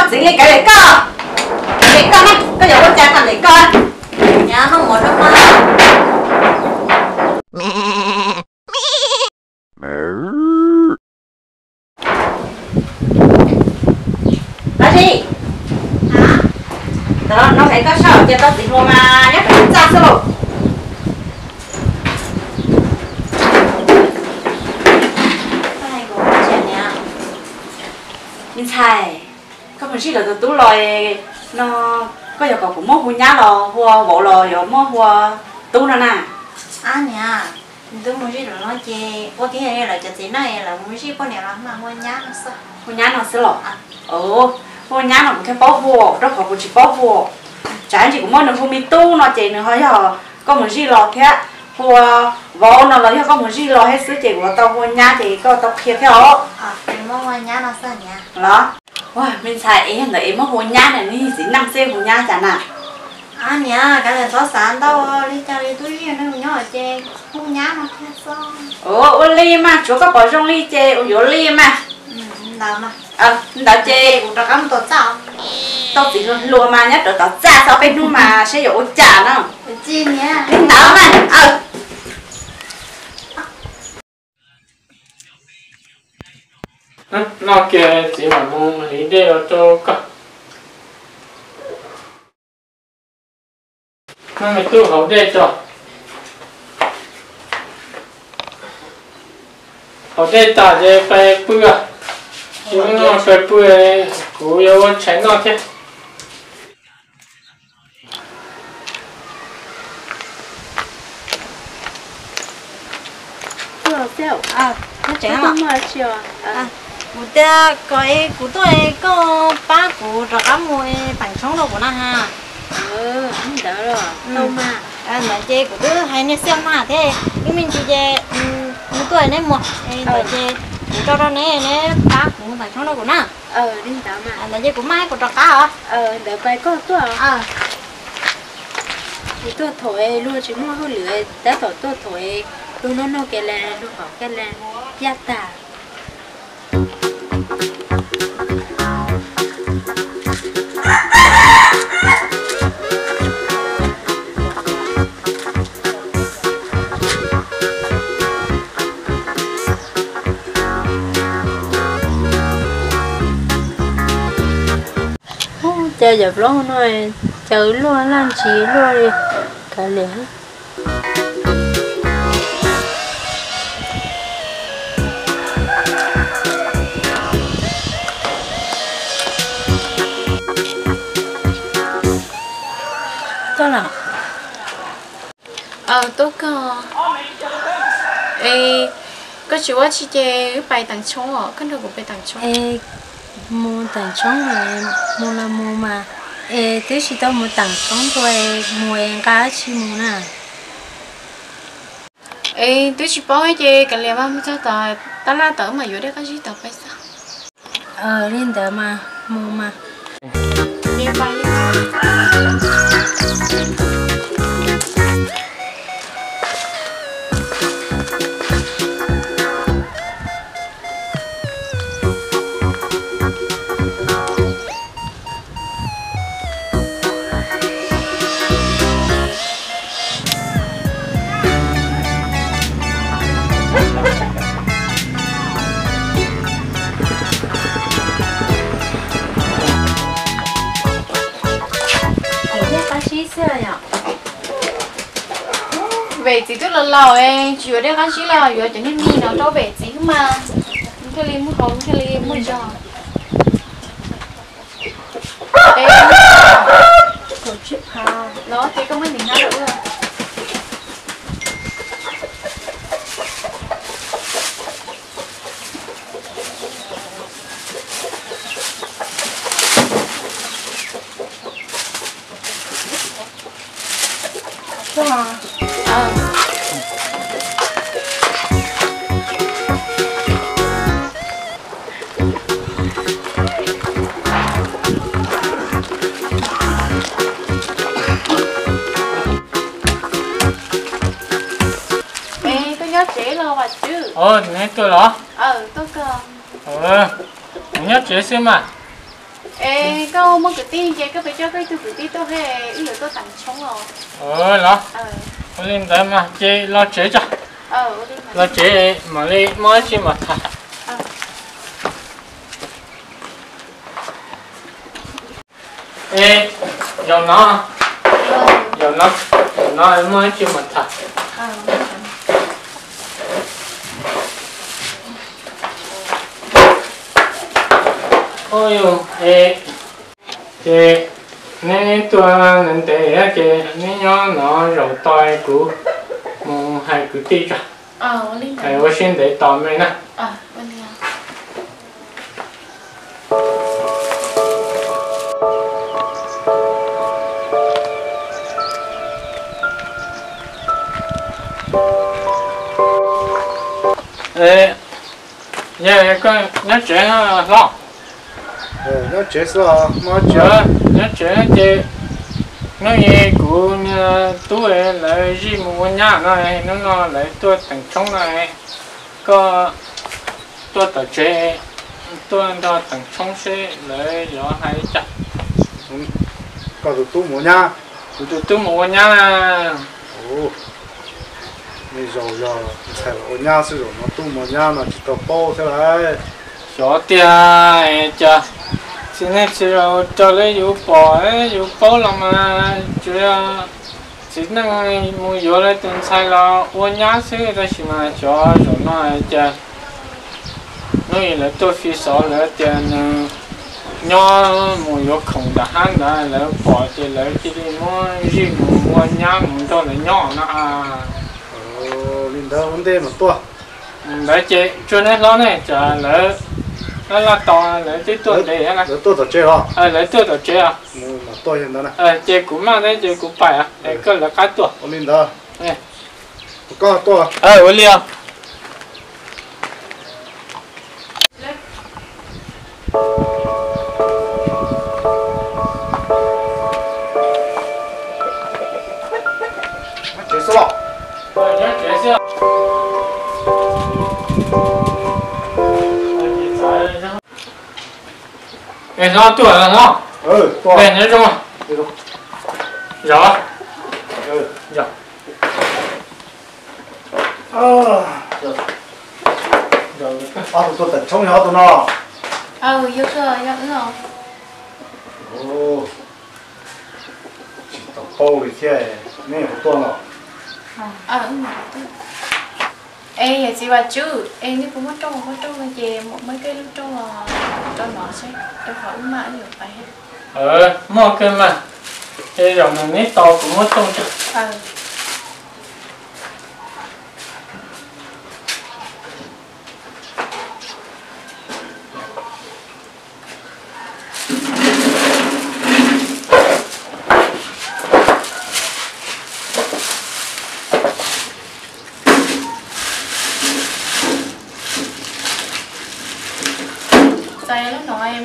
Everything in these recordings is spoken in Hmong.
Txiv Lis, kav liam koj, kav liam koj na, koj yuav ua cas kav liam koj. Nyob noj mov rau koj. Dab tsi? Ntawd no es koj sab hauv ces tau txiv hluas mas nyob pem txaj xwb lauj. Me ntxhais, koj mus zij lawv tus tub los no, koj yuav kom kuv muab hu nyab los hu vauv los yuav muab hu tub no na? Ab niam, kuv twb mus zij lawv no ces ua kiag li lawv cov txiv neej, lawv mus zij poj niam los mas hu nyab no xwb. Hu nyab no xwb los? Hu nyab no kuv thiaj paub hu, rau qhov kuv tsis paub hu. Tsam ntsis kuv muab nws hu me tub no ces nws ho yog koj mus zij los thiab. Hu vauv no los yog koj mus zij los thiab xwb ces kuv tau hu nyab ces koj tau qhia thiab os. Los, me ntxhais, es yog ntawd es muab hu nyab na, nws yog txiv neej xwb hu nyab cas na? Ab niam, kav liam txhob xav ntau, li cas li twb yog neeg nyob ces hu nyab no thiab xwb. Ua li mas tsuav koj pom zoo li ces ua yuav li mas. Ntawd ces kuv rov qab mus tom txaj. Tau txiv hluas hluas mas nyob rau tom txaj txhob peb hnub mas seb yuav ua cas no. Li ntawd mas. Noj kiag txiv mam mus hliv dej los rau koj. Noj me tub, haus dej tso. Haus dej tas ces pais pw. Tsis muaj noj pais pw, kuv yuav ua tshais noj thiab. Kuv tias kom kuv tuaj, koj pab kuv rov qab mus teem tshoob rau kuv na ha. Ntawd los tau mas. Ntawd ces kuv twb hais niag Xiaj Maj thiab, ib me ntsis ces nws tuaj neb mus, ntawd ces kuv tso rau neb, neb pab kuv mus teem tshoob rau kuv na. Ntawd ces kuv maj ib kuv rov qab os. Ntawd pais koj tuaj. Kuv tuaj thaum luag tsis muaj hauj lwm, tab tom tuaj thaum luag noj noj kiag li, luag haus kiag li, yaj tag. Ub, cas yam plaub no caws luaj laj ntsis luaj li, kav liam. Tuaj los? Tuaj kawg. Es koj tsis ua dab tsi ces wb pais teem tshoob os, koj nrog kuv pais teem tshoob. Es mus teem tshoob, mus los mus mas, es twb tsis tau mus teem tshoob dua, mus es nqa dab tsi mus na? Es twb tsis paub ces kav liam mas, mus txog tom tab laj tod mas yuav dej qab zib tod pais xwb. Li ntawd mas, mus mas. Yuav dej qab zib xwb yom. Vem txiv twb laus laus, tsis yuav dej qab zib los yuav cov niag mis no rau vem txiv mas, nws thiaj li muaj hau, nws thiaj li muaj zog. Los ces koj muab nim na rau wb. Es koj nyob tsev los Vam Tswb? Neb tuaj los? Kuv nyob tsev xwb mas. Es koj muaj kwv tij ces koj pes coj koj ib tug kwv tij tuaj, wb yuav tuaj teem tshoob os. Los, ua li ntawd mas ces los tsev tso. Los tsev mam li muaj dab tsi mam tham. Es, zaum no, zaum no, zaum no muaj dab tsi mam tham. Ua, es, ces neb tuaj ntev ntev ces neb nyob no zaum tos kuv mus hais kwv tij tso. Ua siab ntev tos me na. Yog koj nyob tsev hlob? Nyob tsev xwb os, muaj dab tsi? Nyob tsev ces hnub i kuv niag tub lawv zij mus ua nyab no, hnub no lawv tuaj teem tshoob no, koj tuaj tom tsev, tuaj nrog teem tshoob seb lawv yuav hais li cas. Koj tus tub mus ua nyab? Kuv tus tub mus ua nyab. Nej zaum yog ntxhais los ua nyab xwb, zaum no tub mus ua nyab no tsis tau paub thiab lauj. Xyov tiag, cas txiv neej txiv yaus raws li yus pom yus paub los mas tsuas yog txiv neej mus yuav lawv tus ntxhais los ua nyab xwb, tab sis mas xyov zaum no cas hnub i lawv tuaj fi xov lawv tias nws nyob mus yuav khoom nram hab ntawd, lawv pom ces lawv cia li muab zij mus ua nyab mus nrog lawv nyob no. Li ntawd ua ntej mas tuaj. Ntawd ces tsuag neb hlob ne, tsam lawv laj laj tos, lawv twb tuaj ntev na. Lawv tuaj tom tsev os? Lawv tuaj tom tsev os. Ces kuv maj thiab ces kuv pais, es koj lawv qab tuaj. Ua li ntawd, koj tuaj. Ua li os. Es hlob tuaj los hlob. Nyob zoo. Zov. Ob tug tuaj teem tshoob yog ob tug no? Tsis tau paub li thiab, neb puas tuaj no? Es yawm txiv Vam Tswb, es nej puas muaj rooj, muaj rooj no ces muab koj lub rooj rau no seb, rau qhov wb maj wb yuav pais. Muaj kawg mas, ces zaum no neb tos kuv muab rooj tso.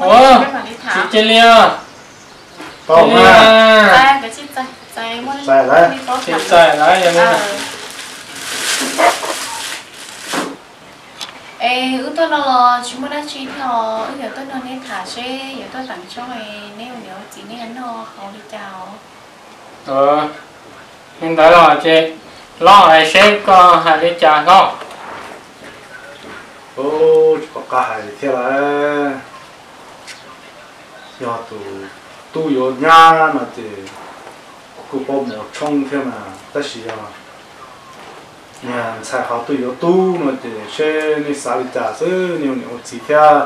Ua, tsis cia li os. Tsis cia li os. Txais lawm, tsis txais lawm yog li. Es wb tuaj no los tsis muaj dab tsi thiab os, wb yuav tuaj nrog neb tham seb yuav tuaj teem tshoob es neb ua niam ua txiv neb yuav noj haus li cas os. Li ntawd los ces hlob hais seb koj hais li cas hlob. Tsis pom qab hais li thiab lauj. Yog tus tub yuav nyab no ces kuj paub mus ua tshoob thiab mas, tab sis yog niag ntxhais ho tuaj yuav tub no ces seb nej xav li cas xwb, nej ua niam ua txiv thiab,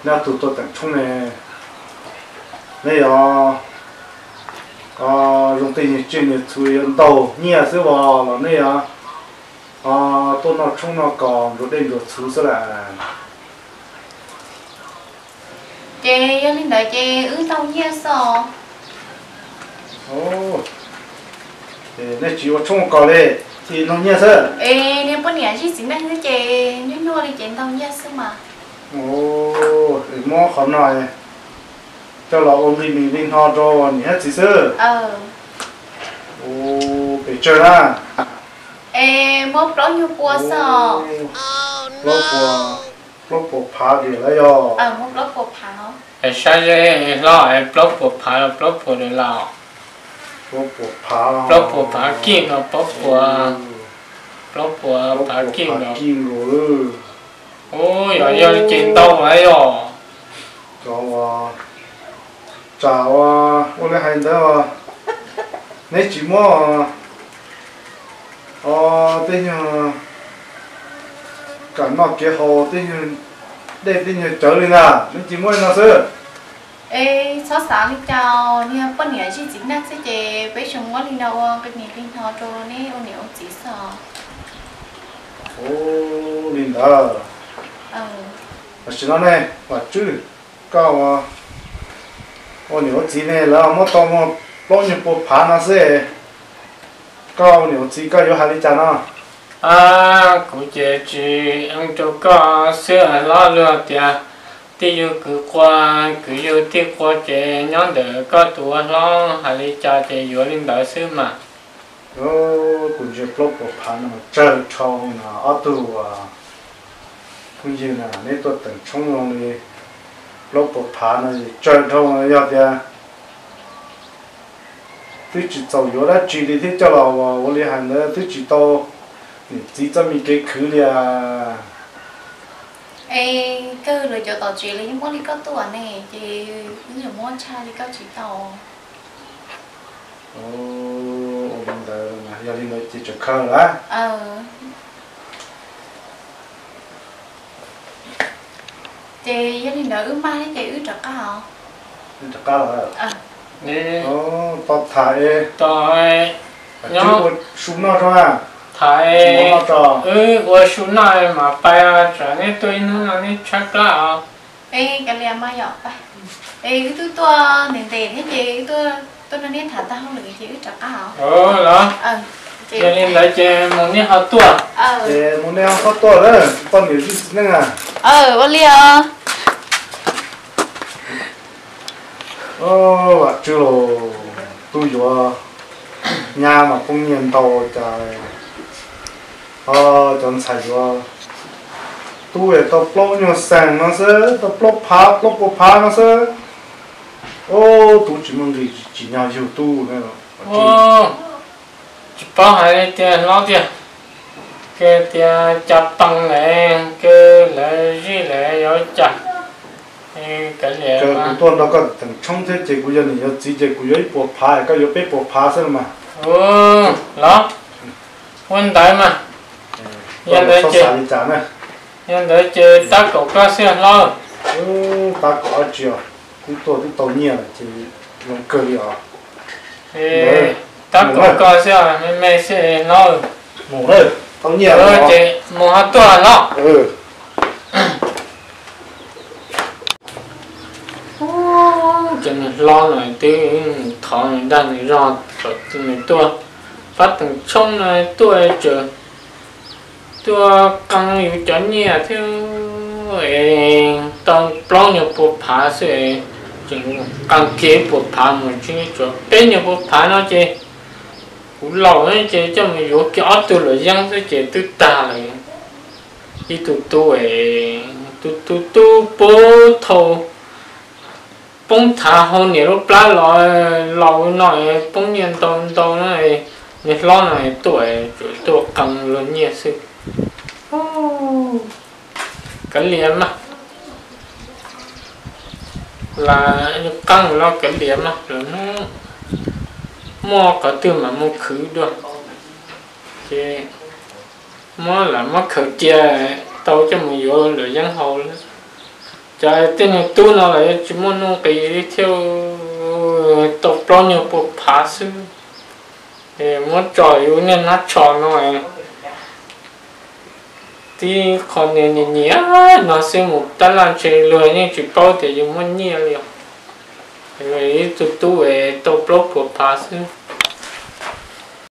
neb ob tug tuaj teem tshoob ne, neb yuav zoo tej niag tsiaj niag txhu yuav ntaus nyiaj xwb os los nej yuav tuaj noj tshoob noj kos ntsuas dej ntsuas txhuv xwb lawm. Ces yog li ntawd ces wb ntaus nyiaj xwb os. Ces nej tsis ua tshoob ua kos li, tsis ntaus nyiaj xwb? Es niag poj niam zij txiv neej xwb ces nyuaj nyuaj li ces ntaus nyiaj xwb mas. Es muab qhov no coj los ua nqi mis nqi hno rau niam thiab txiv xwb. Pes tsawg na? Es muab plaub nyuag pua xwb os. Plaub pua, plaub pua phav li lawm yog? Muab plaub pua phav os. Saib ze hlob, plaub puas phav los plaub puas dollar? Plaub puas phav, plaub puas phav kij los plaub puas, plaub puas phav kij los. Ub, yog yog li ces ntau lawm yog. Cov uas tsam ua, ua li hais ntawd, neb tsis muab tej nyuag kam noj kev haus, tej nyuag dej tej nyuag cawv li na, neb tsis muab li no xwb. Es txhob xav li cas, niag poj niam zij txiv neej xwb ces peb tsuas muab li no ua nqi niam nqi hno rau neb ua niam ua txiv xwb os. Ua li ntawd. Tam sim no ne, Vam Tswb, koj ua niam ua txiv ne, lawv muab tau muaj plaub nyuag pua phav no xwb, koj ua niam ua txiv koj yuav hais li cas no? Kuv ces tsis eev rau koj xwb hlob, luag tias tij yug kwv qua, kwv yug tij qua ces nyob ntawm koj tus ua hlob hais li cas ces yuav li ntawd xwb mas. Kuv ntsia plaub puas phav no tsawg dhau no, ob tug phooj ywg na, neb tuaj teem tshoob zoo li plaub puas phav no tsawg dhau no, yog tias twb tsis txaus yuav dab tsi li thiab coj los ua li hais ntawd twb tsis tau niam txiv txoj me kev khwv li as. Es kawg los cov tom tsev los yeej muab li koj tuaj ne, ces wb yuav muab tshaj li koj tsis tau. Ua li ntawd, yog li ntawd ces tseem khaws lawm. Ces yog li ntawd wb maj thiab ces wb rov qab os. Wb rov qab lawm. Tos tham es, tos nyob ua su noj rau na. Tham es wb ua su noj mas pais, tsam neb tuaj ib hnub no neb tshaib plab os. Es kav liam mas yom, es wb twb tuaj ntev ntev thiab ces wb tuaj nrog neb tham tag hauj lwm ces wb rov qab os. Los, yog li ntawd ces mus nej ho tuaj. Ces mus nej ho tuaj lawm, poj niam zij txiv neej na. Ua li os. Vam Tswb los, tub yuav nyab mas poob nyiaj ntau cas, cov ntxhais yuav tub es tau plaub nyuag xees no xwb, tau plaub phav plaub puas phav no xwb. Ub, tub tsis muaj nqis tsim nyog yug tub na. Tsis paub hais li tias hlob tiag, kawg tias cas pees lawm, kawg lawv zij lawm yuav cas. Kav liam, kuv tuaj nrog koj teem tshoob thiab ces kuv yog niam yog txiv ces kuv yuav ib puas phav, koj yuav peb puas phav xwb los mas. Los, ua ntawd mas. Yog ntawd ces, yog ntawd ces tab kaum koj xwb hlob. Tab kaum dab tsi os, twb tuaj twb tau nyiaj lawm ces zoo kawg li os. Tab kaum koj xwb, me me xwb hlob. Mus, tau nyiaj lawm ces mus ho tuaj hlob. Ces nws hlob no twb thov nws dag nws zog kom nws tuaj pab teem tshoob no tuaj tseem tuaj qee yus cov nyiaj thiab, tau plaub nyuag pua phav xwb, tseem qee kiag ib puas phav mus tsis tsuav peb nyuag pua phav no ces kuv laus ces coj mus yuav kiag ob tug luam yeeb xwb ces twb tag lawm. Ib tug tub, tus tus tub puag thaum poob thav hauv niam lub plab los, laus no poob nyiaj ntau ntau na, niag hlob no tuaj tsuas tuaj qee luag nyiaj xwb. Kav liam mas, lam qee los kav liam mas, lwm hnub muaj qhov twg mam mus khwv dua. Ces muab lam muab khaws cia tau coj mus yuav luam yeeb haus. Cov tej niag tub no los yuav tsis muaj nuj nqis li thiab, tau plaub nyuag pua phav xwb. Muab tso yus niag hnab tsho no, tib qho niag nyiam nyiam no xwb mus tab laj ntshe luag yeej tsis paub tias yus muaj nyiaj li os. Ib tug tub es tau plaub puas phav xwb.